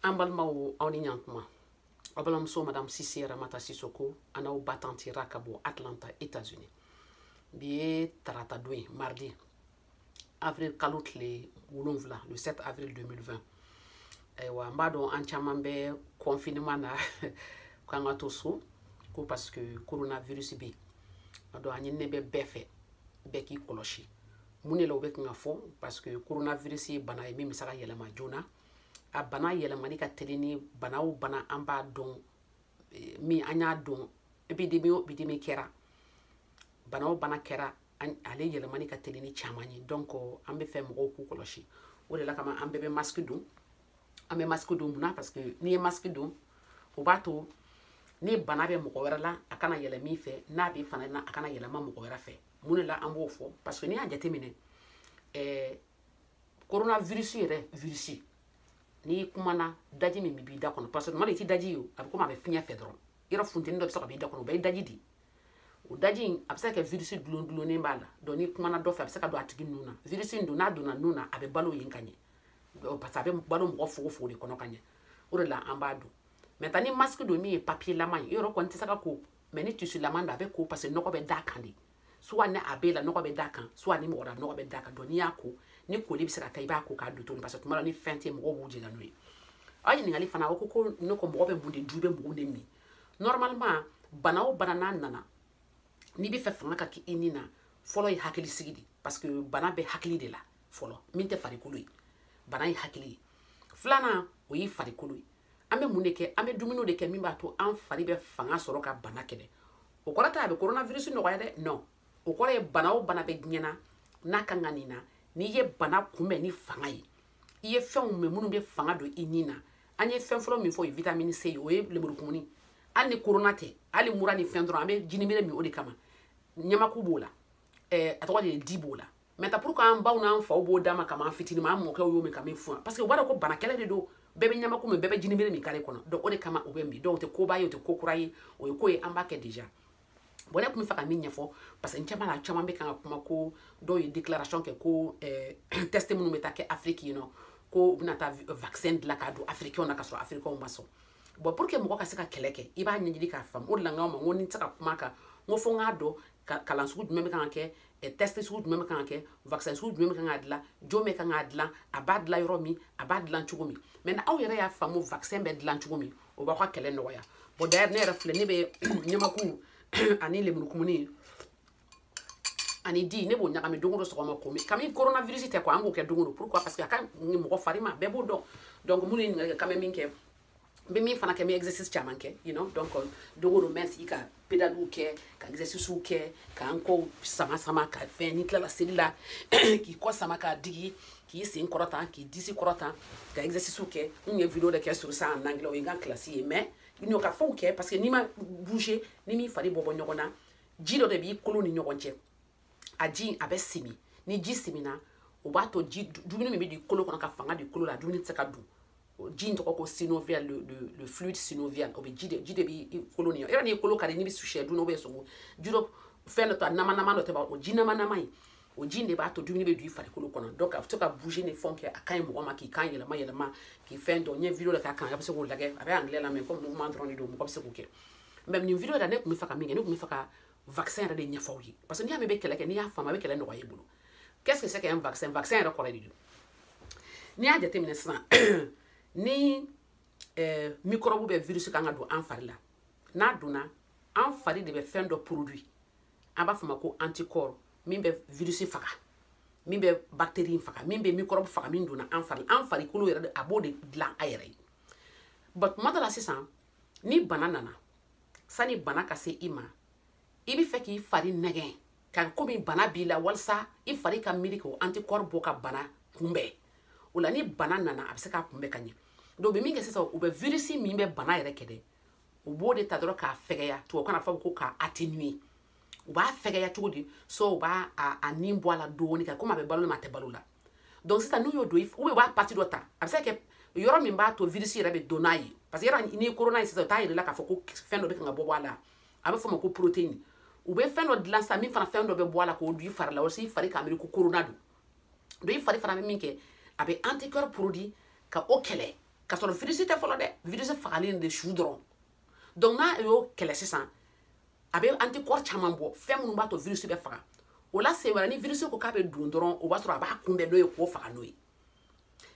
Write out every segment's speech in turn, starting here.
An balimaw, aw ni ɲantuma. Aw balimamuso Madame Sise Ramata Sisoko a n'aw ba tantira ka bɔ Atlanta, États-Unis. Bi ye tarata don ye, mardi, avril kalo tile 7, le 7 avril 2020. Ayiwa, n b'a dɔn an caman bɛ confinement na, k'an ka to so ko parce que coronavirus bɛ yen. A dɔn a ɲininen bɛ bɛɛ fɛ, bɛɛ k'i kɔlɔsi. Mun de la o bɛ kan ka fɔ? Parce que coronavirus ye bana ye min bɛ se ka yɛlɛma joona. A bana yɛlɛmani ka teli ni bana o bana an b'a dɔn min an y'a dɔn, épidémie o épidémie kɛra, bana o bana kɛra, ale yɛlɛmani ka teli ni caman ye. Donc an bɛ fɛ mɔgɔw k'u kɔlɔsi. O de la kama an bɛɛ bɛ masque don. An bɛ masque don munna? Parce que n'i ye masque don, o b'a to ni bana bɛ mɔgɔ wɛrɛ la, a kana yɛlɛ min fɛ, n'a bɛ fana na, a kana yɛlɛma mɔgɔ wɛrɛ fɛ. Mun de la an b'o fɔ? Parce que n'i y'a jateminɛ, coronavirus yɛrɛ, virus, n'i kumana, daji min b'i da kɔnɔ, parce que tuma dɔ i ti daji ye o, a bɛ komi a bɛ fiɲɛ fɛ dɔrɔn, yɔrɔ funteni dɔ bɛ se ka b'i da kɔnɔ, o bɛɛ ye daji de ye. O daji in, a bɛ se ka kɛ virus dulon dulonnen b'a la. Donc n'i kumana dɔ fɛ, a bɛ se ka don a tigi nun na. Virus in don, n'a donna nun na, a bɛ balo yen ka ɲɛ, parce que a bɛ balo mɔgɔ fogofogo de kɔnɔ ka ɲɛ. O de la an b'a don. Maintenant, ni masque don min ye papier lama ye, yɔrɔ kɔni tɛ se ka ko, mais ni tissu lama don, a bɛ ko, parce que nɔgɔ bɛ d'a kan de. Soit ni a b'e la, nɔgɔ bɛ d'a kan, soit ni mɔgɔ la, nɔgɔ bɛ d'a kan. Donc n'i y'a ko, ni koli bɛ se ka kɛ, i b'a ko k'a don tuguni, parce que tuma dɔ ni fɛn tɛ yen, mɔgɔw b'u jɛla n'o ye. Aw ɲininkali fana, aw ko ko ne ko mɔgɔ bɛ mun de dun, i bɛ mun de min? Normalement, bana o bana n'a nana, n'i bɛ fɛ fanga ka kɛ i ni na, fɔlɔ ye hakili sigi de, parce que bana bɛ hakili de la fɔlɔ, min tɛ farikolo ye. Bana ye hakili ye. Filanan, o ye farikolo ye. An bɛ mun de kɛ? An bɛ dumuniw de kɛ min b'a to an fari bɛ fanga sɔrɔ ka bana kɛlɛ. O kɔrɔ tɛ a bɛ coronavirus nɔgɔya dɛ, non. O kɔrɔ ye bana o bana bɛ diɲɛ na, n'a kan ka nin na, n'i ye bana kunbɛn ni fanga ye, i ye fɛnw min minnu bɛ fanga don i ni na. An ye fɛn fɔlɔ min fɔ, o ye vitamine C ye, o ye lemurukumuni. Hali ni corona tɛ, hali mura ni fɛn dɔrɔn, an bɛ jinimere min o de kama. Ɲamaku b'o la, a tɔgɔ de ye di b'o la. Maintenant, pourquoi an baw n'an faw b'o d'a ma kama an fitinin ma, an mɔkɛw y'o min ka min fún? Parce que u b'a dɔn ko bana kɛlɛ de don. Bɛɛ bɛ ɲamaku min, bɛɛ bɛ jinimere min carré kɔnɔ. Donc o de kama o bɛ min. Donc o tɛ koba ye, o tɛ ko kura ye, o ye ko ye an b'a kɛ déjà. Bon, ne tun bɛ fɛ ka min ɲɛfɔ, parce que n caman la, caman bɛ kan ka kuma ko dɔw ye déclaration kɛ ko test minnu bɛ taa kɛ Afrique yen nɔ, ko u bɛna taa vaccin dilan k'a don Africain na, ka sɔrɔ Africain ma sɔn. Bon, pour que mɔgɔ ka se ka kɛlɛ kɛ, i b'a ɲɛɲini k'a faamu. O de la n k'aw ma n ko ni n tɛ se ka kuma kan, n ko fo n k'a dɔn kalan sugu jumɛn bɛ kan ka kɛ, test sugu jumɛn bɛ kan ka kɛ, vaccin sugu jumɛn bɛ kan ka dilan, jɔn bɛ kan k'a dilan, a b'a dilan yɔrɔ min, a b'a dilan cogo min. Maintenant, aw yɛrɛ y'a faamu vaccin bɛ dilan cogo min, o b'aw ka kɛlɛ nɔgɔya. Bon, d'ailleurs, ne yɛrɛ filɛ, ne bɛ ɲamaku ani lemurukumuni ani di, ne b'o ɲagami don o don sɔgɔma ko min. Kami coronavirus tɛ quoi, an b'o kɛ don o don. Pourquoi? Parce que a ka ɲi mɔgɔ fari ma, bɛɛ b'o dɔn. Donc minnu ye ɲininkali kɛ, k'an bɛ min kɛ, n bɛ min fana kɛ, n bɛ exercice caman kɛ. Donc don o don n bɛ sigi ka pédaliw kɛ, ka exercice kɛ, k'an kɔw sama sama ka fɛn. N'i tilala seli la, k'i kɔ sama k'a digi, k'i sen kɔrɔta, k'i disi kɔrɔta, ka exercice kɛ. N kun ye vidéo dɔ kɛ sur ça en anglais, o ye n ka classe ye. Mais n'o ka fɛnw kɛ, parce que n'i ma bouger, ni m'i fari bɔ bɔ ɲɔgɔn na, ji dɔ de b'i kolo ni ɲɔgɔn cɛ, a ji a bɛ simi. Ni ji simina, o b'a to ji dumuni min bɛ di kolo kɔnɔ ka fanga di kolo la, dumuni tɛ se ka dun. Ji in tɔgɔ ko synovial, le fluide synovial. O bɛ ji de bɛ kolo ni yɔrɔ. N'i ye kolo kari, n'i bɛ sɛ dun, o bɛ sogo ji dɔ fɛn dɔ ta, nama nama dɔ tɛ ban, o ji nama nama in, o ji in de b'a to dumuni bɛ don i farikolo kɔnɔ. Donc a bɛ to ka bouger ni fɛnw kɛ, a ka ɲi mɔgɔ ma, k'i kan yɛlɛma yɛlɛma, k'i fɛn dɔn. N ye vidéo dɔ k'a kan, a bɛ se k'o lajɛ, a bɛ anglais la, mais comme mouvement dɔrɔn de don, mɔgɔ bɛ se k'o kɛ. Mais nin vidéo la, ne tun bɛ fɛ ka min kɛ, ne tun bɛ fɛ ka vaccin yɛrɛ de ɲɛfɔ aw ye, parce que n'i y'a mɛn bɛ kɛlɛ kɛ, n'i y'a faamu, a bɛ kɛlɛ nɔgɔya i bolo. Qu'est-ce que c'est qu'un vaccin? Vaccin yɛrɛ kɔrɔ de don. N'i y'a jateminɛ sisan, ni microbe bɛ virus kan ka don an fari la, n'a donna an fari de bɛ fɛn dɔ produit, an b'a fɔ ma ko anticorps, min bɛ virus faga, min bɛ bactérie faga, min bɛ microbe faga min donna an fari la. An farikolo yɛrɛ, a b'o de dilan a yɛrɛ ye. Bon, tuma dɔ la sisan, ni bana nana, sani bana ka se i ma, i bɛ fɛ k'i fari nɛgɛn ka komi bana b'i la, walasa i fari ka miiri k'o anticorps bɔ ka bana kunbɛn. O la, ni bana nana, a bɛ se k'a kunbɛn ka ɲɛ. Donc u bɛ min kɛ sisan, u bɛ virus min bɛ bana yɛrɛ kɛ dɛ, u b'o de ta dɔrɔn k'a fɛgɛya, tubabukan na fɔ ko k'a atténuer. U b'a fɛgɛya cogo di? So u b'a a nin bɔ a la dɔɔni ka komi a bɛ balo ma, a tɛ balo la. Donc sisan, n'u y'o don, ou bien u b'a partie dɔ ta, a bɛ se ka kɛ yɔrɔ min b'a to virus yɛrɛ bɛ don n'a ye, parce que yɔrɔ ni corona ye sisan, u t'a yir'i la k'a fɔ ko fɛn dɔ bɛ kan ka bɔ a la, a bɛ fɔ o ma ko protéine. U bɛ fɛn dɔ dilan sisan min fana fɛn dɔ bɛ bɔ a la k'o don i fari la, walasa i fari k'a miiri ko corona don. Donc i fari fana bɛ min kɛ, a bɛ anticorps produit ka o kɛlɛ. K'a sɔrɔ virus tɛ fɔlɔ dɛ, virus fagalen de su dɔrɔn. Donc n'a y'o kɛlɛ sisan, a bɛ anticorps caman bɔ, fɛn minnu b'a to virus bɛ faga. O la sen wɛrɛ ni virus ko k'a bɛ don dɔrɔn, o b'a sɔrɔ a b'a kunbɛn n'o ye k'o faga n'o ye.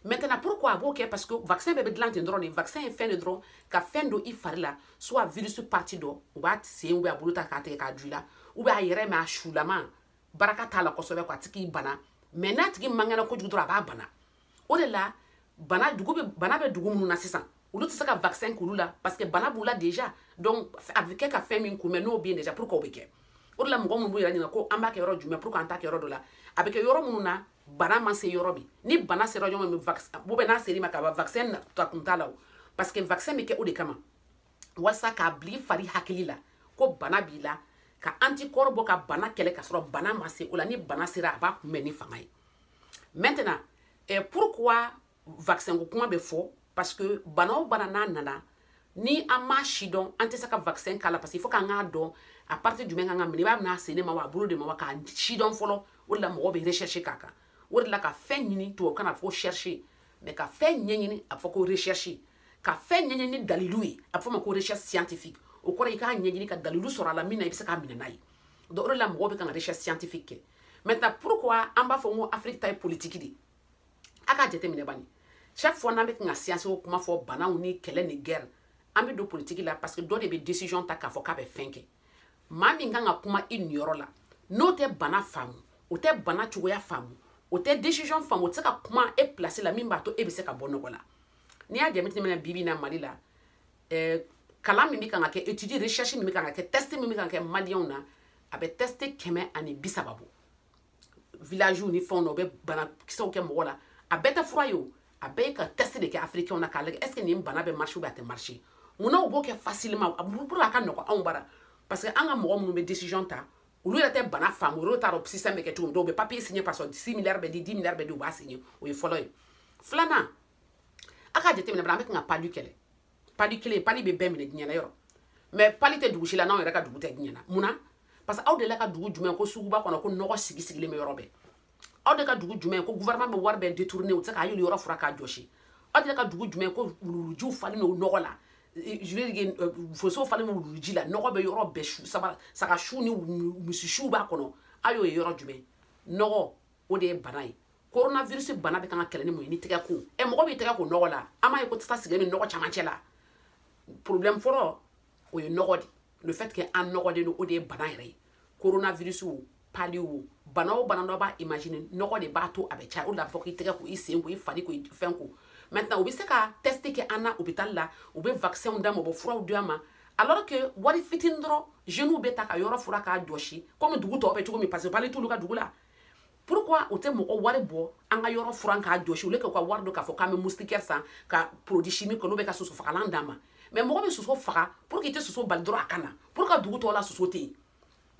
Maintenant, pourquoi a b'o kɛ? Parce que vaccin bɛɛ bɛ dilan ten dɔrɔn de. Vaccin ye fɛn de dɔrɔn ka fɛn don i fari la, soit virus partie dɔ, u b'a sen ou bien a bolo ta k'a tigɛ k'a don i la, ou bien a yɛrɛ mais a sulama baraka t'a la kosɛbɛ quoi, a tigi bana. Mais n'a tigi man kɛnɛ kojugu dɔrɔn, a b'a bana. O de la bana dugu bɛ, bana bɛ dugu minnu na sisan, olu tɛ se ka vaccin k'olu la parce que bana b'u la déjà. Donc a bɛ kɛ ka fɛn min kunbɛn n'o bɛ yen déjà, pour que o bɛ kɛ. O de la mɔgɔ minnu b'u yɛrɛ ɲininka ko an b'a kɛ yɔrɔ jumɛn, pour que an t'a kɛ yɔrɔ dɔ la, a bɛ kɛ yɔrɔ minnu na bana ma se yɔrɔ min. Ni bana sera yɔrɔ min, vaccin bɛ n'a ser'i ma ka ban, vaccin ta kun t'a la o, parce que vaccin bɛ kɛ o de kama, walasa k'a bila i fari hakili la ko bana b'i la, ka anticorps bɔ ka bana kɛlɛ ka sɔrɔ bana ma se. O la ni bana sera, a b'a kunbɛn ni fanga ye. Maintenant, pourquoi vaccin ko kuma bɛ fɔ? Parce que bana o bana n'a nana, ni an m'a si dɔn, an tɛ se ka vaccin k'a la, parce que il faut k'an k'a dɔn a partie jumɛn kan ka minɛ, i b'a minɛ a sen de ma wa, a bolo de ma wa, k'a si dɔn fɔlɔ. O de la mɔgɔw bɛ recherche k'a kan. O de la ka fɛn ɲini, tubabukan na a bɛ fɔ ko chercher, mais ka fɛn ɲɛɲini, a bɛ fɔ ko recherche. Ka fɛn ɲɛɲini ni dalilu ye, a bɛ fɔ o ma ko recherche scientifique. O kɔrɔ i k'a ɲɛɲini ka dalilu sɔrɔ a la min na i bɛ se k'a minɛ n'a ye. Donc o de la mɔgɔw bɛ kan ka recherche scientifique kɛ. Maintenant, pourquoi an b'a fɔ ko Afrique ta ye politique de? A k'a jateminɛ bani, chaque fois n'an bɛ kan ka science ko kuma fɔ, banaw ni kɛlɛ ni guerre, an bɛ don politique la, parce que dɔ de bɛ décision ta k'a fɔ k'a bɛ fɛn kɛ. Maa min kan ka kuma i niyɔrɔ la, n'o tɛ bana faamu, o tɛ bana cogoya faamu, o tɛ décision faamu, o tɛ se ka kuma e place la min b'a to e bɛ se ka bɔ nɔgɔ la. N'i y'a jateminɛ bi bi in na Mali la, kalan min bɛ kan ka kɛ, étude recherche min bɛ kan ka kɛ, test min bɛ kan ka kɛ maliyɛnw na, a bɛ test 130 bɔ village ni fɛnw na. U bɛ banakisɛw kɛ mɔgɔ la, a bɛɛ tɛ fura ye o, a bɛɛ ye ka test de kɛ africain na k'a lajɛ est ce que nin bana bɛ marcher ou bien a tɛ marcher. Munna u b'o kɛ facilement pour a ka nɔgɔ anw bara? Parce que an ka mɔgɔ minnu bɛ décision ta, olu yɛrɛ tɛ bana faamu, olu t'a dɔn système bɛ kɛ cogo min. Dɔw bɛ papier signer parce que 6 milliards bɛ di, 10 milliards bɛ di, u b'a signer. O ye fɔlɔ ye. Filanan, a k'a jateminɛ bana, an bɛ kan ka palu kɛlɛ. Palu kelen, palu bɛ bɛɛ minɛ diɲɛ na yɔrɔ, mais palu tɛ dugu si la n'anw yɛrɛ ka dugu tɛ diɲɛ na. Munna? Parce que aw delila ka dugu jumɛn ko suguba kɔnɔ ko nɔgɔ sigi sigilen bɛ yɔrɔ bɛɛ? Aw de ka dugu jumɛn ko gouvernement bɛ wari bɛɛ détourner, u tɛ se k'a y'olu yɔrɔ fura k'a jɔsi? Aw de ka dugu jumɛn ko wuluwulujiw falen don nɔgɔ la? Je veux dire, foso falen bɛ wuluwuluji la, nɔgɔ bɛ yɔrɔ bɛɛ, su saba saga su ni misi siw b'a kɔnɔ. Aw y'o ye yɔrɔ jumɛn? Nɔgɔ, o de ye bana ye. Coronavirus bana bɛ kan ka kɛlɛ ni mun ye? Ni tɛgɛ ko. Mɔgɔ b'i tɛgɛ ko nɔgɔ la, an b'a ye ko tasa sigilen bɛ nɔgɔ camancɛ la. Problème fɔlɔ, o ye nɔgɔ de. Le fait que an nɔgɔlen don, o de ye bana yɛrɛ ye. Coronavirus o, palu o, bana o bana dɔ b'a imaginer, nɔgɔ de b'a to a bɛ caya. O de la a bɛ fɔ k'i tɛgɛ ko, i sen ko, i fari ko, i fɛn ko. Maintenant, u bɛ se ka test kɛ an na hôpital la, u bɛ vaccin d'an ma, u bɛ furaw di an ma, alors que wari fitinin dɔrɔn, jeunes bɛ ta ka yɔrɔ fura k'a jɔsi komi dugu tɔw bɛ cogo min, parce que palu t'olu ka dugu la. Pourquoi u tɛ mɔgɔ wari bɔ an ka yɔrɔ furan k'a jɔsi, olu k'u ka wari don k'a fɔ k'an bɛ moustiquaire san ka produit chimique n'u bɛ ka soso fagalan d'an ma? Mais mɔgɔ bɛ soso faga pour que i tɛ soso bali dɔrɔn a ka na, pour que dugu tɔw la soso tɛ yen.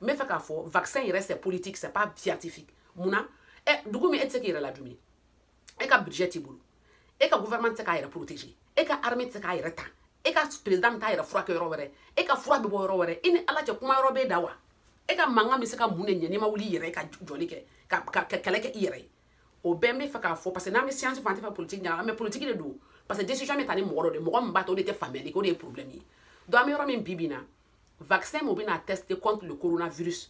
N bɛ fɛ k'a fɔ vaccin yɛrɛ, c'est politique, c'est pas scientifique. Munna? Dugu min e tɛ se k'i yɛrɛ ladumuni, e ka budget t'i bolo, e ka gouvernement tɛ se k'a yɛrɛ protéger, e ka armée tɛ se k'a yɛrɛ ta, e ka président bɛ taa yɛrɛ furakɛ yɔrɔ wɛrɛ, e ka fura bɛ bɔ yɔrɔ wɛrɛ, i ni Ala cɛ kuma yɔrɔ b'e da wa? E ka mankan bɛ se ka mun de ɲɛ n'i ma wuli i yɛrɛ ka jɔli kɛ ka kɛlɛ kɛ i yɛrɛ ye? O bɛɛ n bɛ fɛ k'a fɔ, parce que n'an bɛ science fɔ, an tɛ fɛ politique ɲagami, mais politique de don, parce que décision bɛ ta ni mɔgɔ dɔ de, mɔgɔ min b'a ta, o de tɛ faamuyali kɛ, o de ye problème ye. Donc an bɛ yɔrɔ min bi bi in na, vaccin min bɛna tester contre le coronavirus,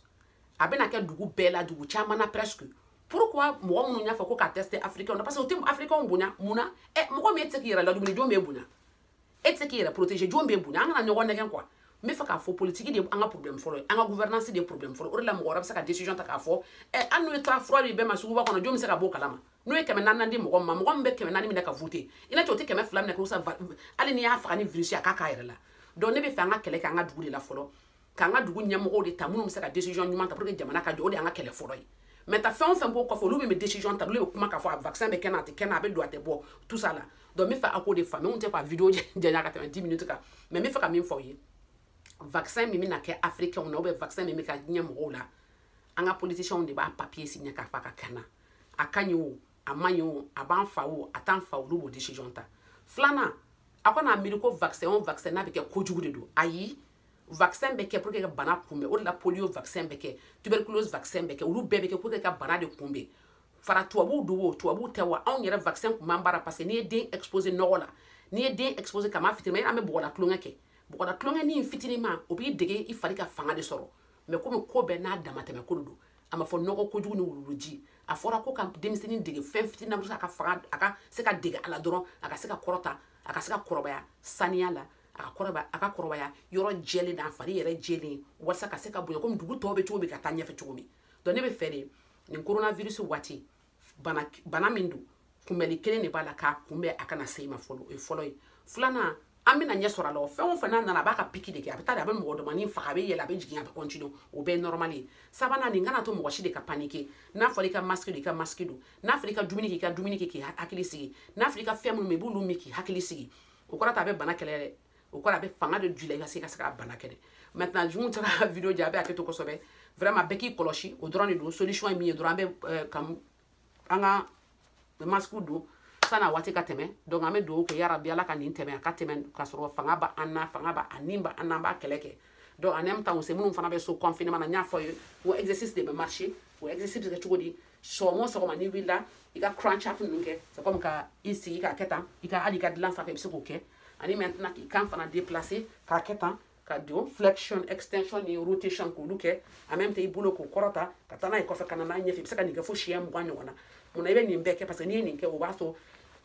a bɛna kɛ dugu bɛɛ la, dugu caman na presque. Pourquoi mɔgɔ minnu y'a fɔ ko ka tester africain na? Parce que o tɛ africain bonya. Mun na? Mɔgɔ min e tɛ se k'i yɛrɛ ladumuni, jɔn b'e bonya? E tɛ se k'i yɛrɛ protéger, jɔn b'e bonya? An kana ɲɔgɔn nɛgɛn quoi. N bɛ fɛ k'a fɔ politique de ye an ka problème fɔlɔ ye, an ka gouvernance de ye problème fɔlɔ. O de la mɔgɔ wɛrɛ bɛ se ka décision ta k'a fɔ hali n'u ye taa fura di bɛɛ ma suguba kɔnɔ, jɔn bɛ se ka bɔ o kalama? N'u ye 400 di mɔgɔ ma, mɔgɔ min bɛ 400 minɛ ka voter, i n'a o tɛ 200 minɛ k'o sa, hali n'i y'a faga ni virus ye, a k'a k'a yɛrɛ la. Donc ne bɛ fɛ an ka kɛlɛ kɛ an ka dugu de la fɔlɔ, k'an ka dugu ɲɛmɔgɔw de ta minnu bɛ se ka décision ɲuman ta pour que jamana ka jɔ. O de y'an ka kɛlɛ fɔlɔ ye. Maintenant, fɛn o fɛn b'o kɔfɛ, olu min bɛ décision ta, olu bɛ kuma k'a fɔ a vaccin bɛ kɛ na, a tɛ kɛ na, a bɛ don, a tɛ bɔ, tout ça là. Donc n bɛ fɛ aw k'o de faamu. N tɛ ka vidéo janya ka tɛmɛ 10 minutes kan, mais n bɛ fɛ ka min fɔ aw ye, vaccin min bɛna kɛ africain na ou bien vaccin min bɛ ka diɲɛ mɔgɔw la, an ka politiciens de b'a papier signer k'a fɔ a ka kan na, a ka ɲi o, a man ɲi o, a b'an fa o, a t'an fa, olu b'o décision ta. Filanan, a kana miiri ko vaccin o vaccin n'a bɛ kɛ kojugu de don. Ayi, vaccin bɛ kɛ pour que ka bana kunbɛn. O de la polio vaccin bɛ kɛ, tuberculose vaccin bɛ kɛ, olu bɛɛ bɛ kɛ pour que ka bana de kunbɛn. Fara tubabuw don o, tubabuw tɛ wa, anw yɛrɛ vaccin kun b'an bara, parce que n'i ye den exposé nɔgɔ la, N'i ye den exposé kama fitinin, an bɛ bɔgɔda tulonkɛ kɛ. Bɔgɔda tulonkɛ ni fitinin ma, o b'i dege i fari ka fanga de sɔrɔ. Mais komi ko bɛɛ n'a damatɛmɛ ko de don, a ma fɔ nɔgɔ kojugu ni wuluwuluji. A fɔra ko ka denmisɛnnin dege fɛn fitinin na, a ka fanga, a ka se ka dege a la dɔrɔn, a ka se ka kɔrɔta, a ka se ka kɔrɔbaya saniya la, a ka kɔrɔbaya, a ka kɔrɔbaya yɔrɔ jɛlen n'a fari yɛrɛ jɛlen, walasa ka se ka bonya komi dugu tɔw bɛ cogo min, ka taa ɲɛfɛ cogo min. Donc ne bɛ fɛ de, nin coronavirus waati, bana min don, kunbɛnli kelen de b'a la, k'a kunbɛn a kana se i ma fɔlɔ. O ye fɔlɔ ye. Filanan, an bɛna ɲɛ sɔrɔ a la. O fɛn o fɛn n'a nana, a b'a ka piki de kɛ, a bɛ taa de, a bɛ mɔgɔ damanin faga, a bɛ yɛlɛ, a bɛ jigin, a bɛ continuer, o bɛɛ ye normal ye. Sabanan, nin kana to mɔgɔ si de ka paniquer. N'a fɔra i ka masque don, i ka masque don. N'a fɔra i ka dumuni kɛ, i ka dumuni kɛ k'i hakili sigi. N'a fɔra i ka fɛn minnu min, i b'olu min k'i hakili sigi. O kɔrɔ tɛ a bɛ bana kɛlɛ dɛ, o kɔrɔ a bɛ fanga de ju la, i ka se ka bana kɛlɛ. Maintenant, jugu tɛ ka vidéo jɛ, a bɛ hakɛ to kosɛbɛ. Vraiment, bɛɛ k'i kɔlɔsi, o dɔrɔn de don. Solution ye min ye dɔrɔn, an bɛ ka an ka masque don san'a waati ka tɛmɛ. Donc an bɛ dugawu kɛ, yarabi Ala ka nin tɛmɛ, a ka tɛmɛ k'a sɔrɔ fanga ba an na, fanga ba a nin ba an na, an b'a kɛlɛ kɛ. Donc en même temps aussi, minnu fana bɛ so confinement na, n y'a fɔ ye n ko exercice de bɛ marcher. O exercice bɛ kɛ cogo di? Sɔgɔma o sɔgɔma, n'i wulila, i ka crunch up ninnu kɛ. C'est comme ka i sigi k'a kɛ tan, i ka hali i ka dilan sanfɛ, i bɛ se k'o kɛ. Ani maintenant, k'i kan fana déplacer k'a kɛ tan, ka don flexion, extension ni rotation, k'olu kɛ. En même temps, i bolo k'o kɔrɔta ka taa n'a ye kɔfɛ, ka na n'a ɲɛfɛ. I bɛ se ka nin kɛ fo siɲɛ 20 ɲɔgɔn na. Munna i bɛ nin bɛɛ kɛ? Parce que n'i ye nin kɛ, o b'a to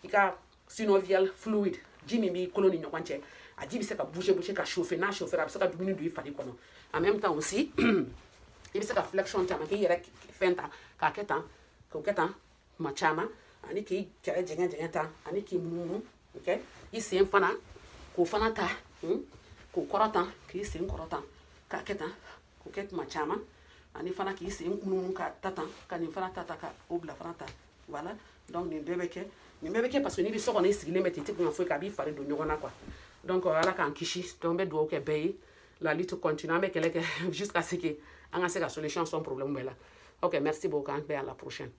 i ka synovial fluid, ji min b'i kolo ni ɲɔgɔn cɛ, a ji bɛ se ka bouger bouger, ka chauffer. N'a chauffer, a bɛ se ka dumuni don i fari kɔnɔ. En même temps aussi, i bɛ se ka flexion caman k'i yɛrɛ fɛn ta k'a kɛ tan, k'o kɛ tan kuma caman, ani k'i kɛrɛ jɛngɛ jɛngɛ tan, ani k'i munumunu. Ok, i sen fana, k'o fana ta, k'o kɔrɔtan, k'i sen kɔrɔtan k'a kɛ tan, k'o kɛ kuma caman, ani fana k'i sen munumunu ka ta tan, ka nin fana ta ta, ka o bila fana ta. Voilà, donc nin bɛɛ bɛ kɛ, nin bɛɛ bɛ kɛ, parce que n'i bɛ so kɔnɔ, i sigilen bɛ ten, i tɛ kun ka foyi kɛ, a b'i fari don ɲɔgɔn na quoi. Donc Ala k'an kisi. Donc n bɛ dugawu kɛ bɛɛ ye. La lutte continue, an bɛ kɛlɛ kɛ jusqu'à ce que an ka se ka solution sɔn problème bɛɛ la. Ok, merci beaucoup, an bɛɛ, à la prochaine.